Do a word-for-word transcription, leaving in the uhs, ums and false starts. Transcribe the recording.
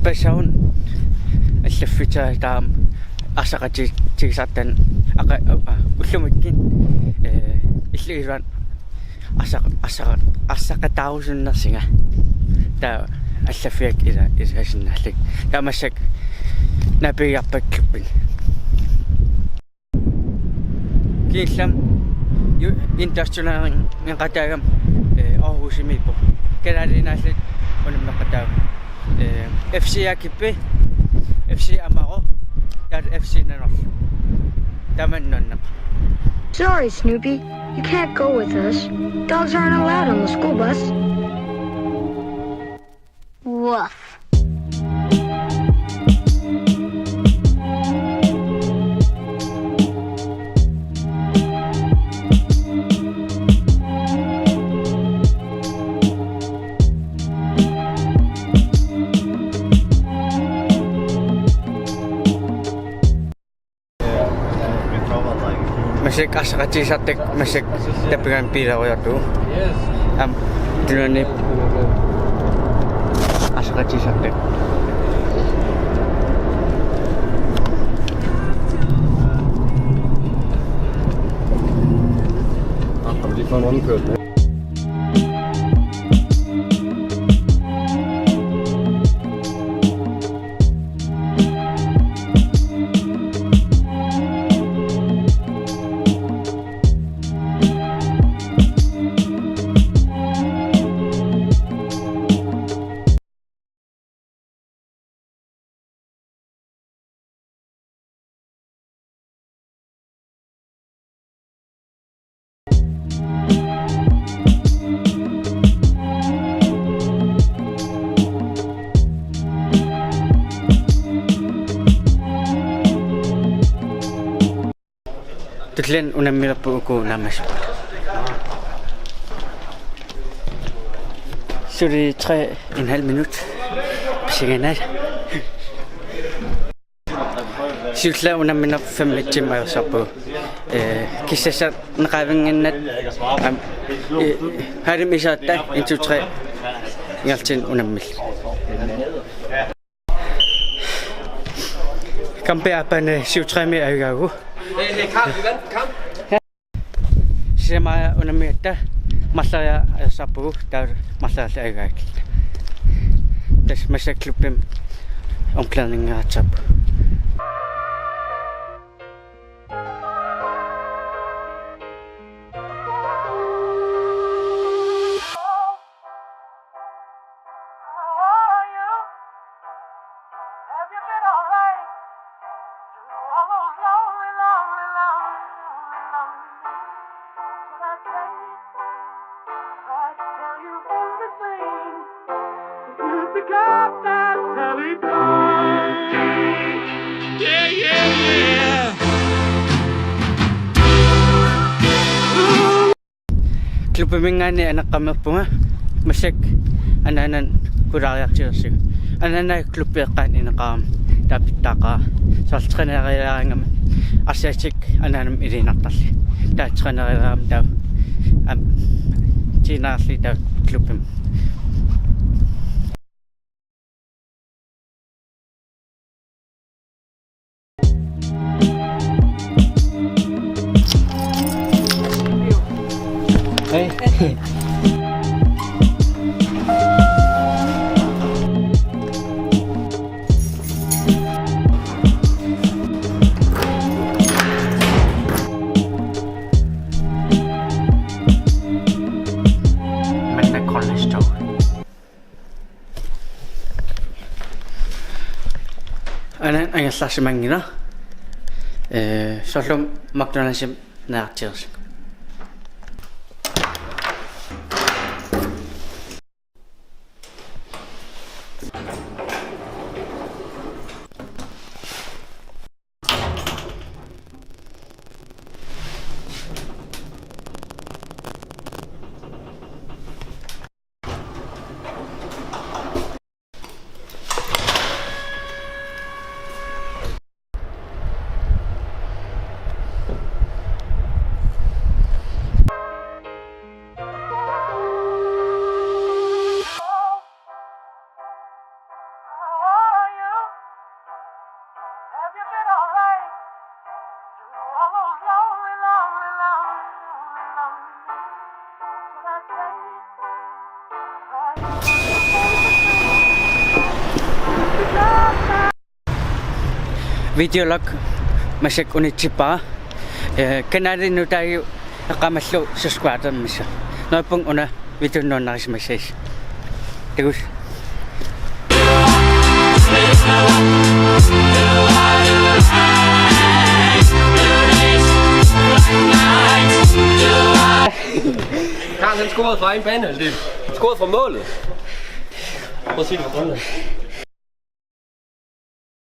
Passagun allaffitsaa taama arsaqatigisartani aqa-, a-, ullumikkut, eh, illup iluani arsaq-, arsaq-, arsaqataarusunnersunga. Taava allaffiakka ila-, ilaasinnaallugu. Taava massakkut naapigiarpakka klubbini. Kingullermik ju-, indendørsturneringaqataagami, eh, Aarhusimiippoq. Kalaaliinaalluta unammeqataagami. Eh, F C A G B, F C Amager, taava F C Nanorlu. Tamanna nuanneqaaq. Sorry, Snoopy. You can't go with us. Dogs aren't allowed on the school bus. Woof. Massakkut arsaqatigisartakka massakkut tappikani piilarujartugut. Aamma tununni arsaqatigisartakka. Tulliani unammilerput uku naammassippoq. Suli tre en halv minut. Pisinnginnaq. Siulleq unamminerput fem timer ajorsarpugut. Eh, kissassarneqavinnginnat, am, eh, halvim iserutta, en, to, tre, ingerlaannaq unammillugu. Kampi aappani syv tre-mi ajugaagut. Sisamat unammigatta marloriarluta ajorsarpugut, taava marloriarluta ajugaagatta. Tassa massakkut klubbimi omklædningeqassappat. Klubbiminngaanniit aneqqameerpunga, massakkut anaananut pulaariartilersugut. Anaanap klubbi eqqaani ineqarami taava pitsaaqaaq. Soorlu trænerilaariarama arsaatigut anaanamut iliinnartarlugit. Taava trænerilaarama taava aamma tiinarli taava klubbimi. Hey. Manna College Tour. Anaanat angerlarsimanngilaq. Eh, soorlu McDonald'simi neriartilersugut. Videolog massakkut unitsippara. Eh, kanalini nutaaq eqqaamallugu subscribermassa. Neriuppunga una videonik nuannarisimassagisi. Takuss. Karl, han scorede fra egen banehalvdel. Han scorede fra målet. Prøv at se det på Grønland.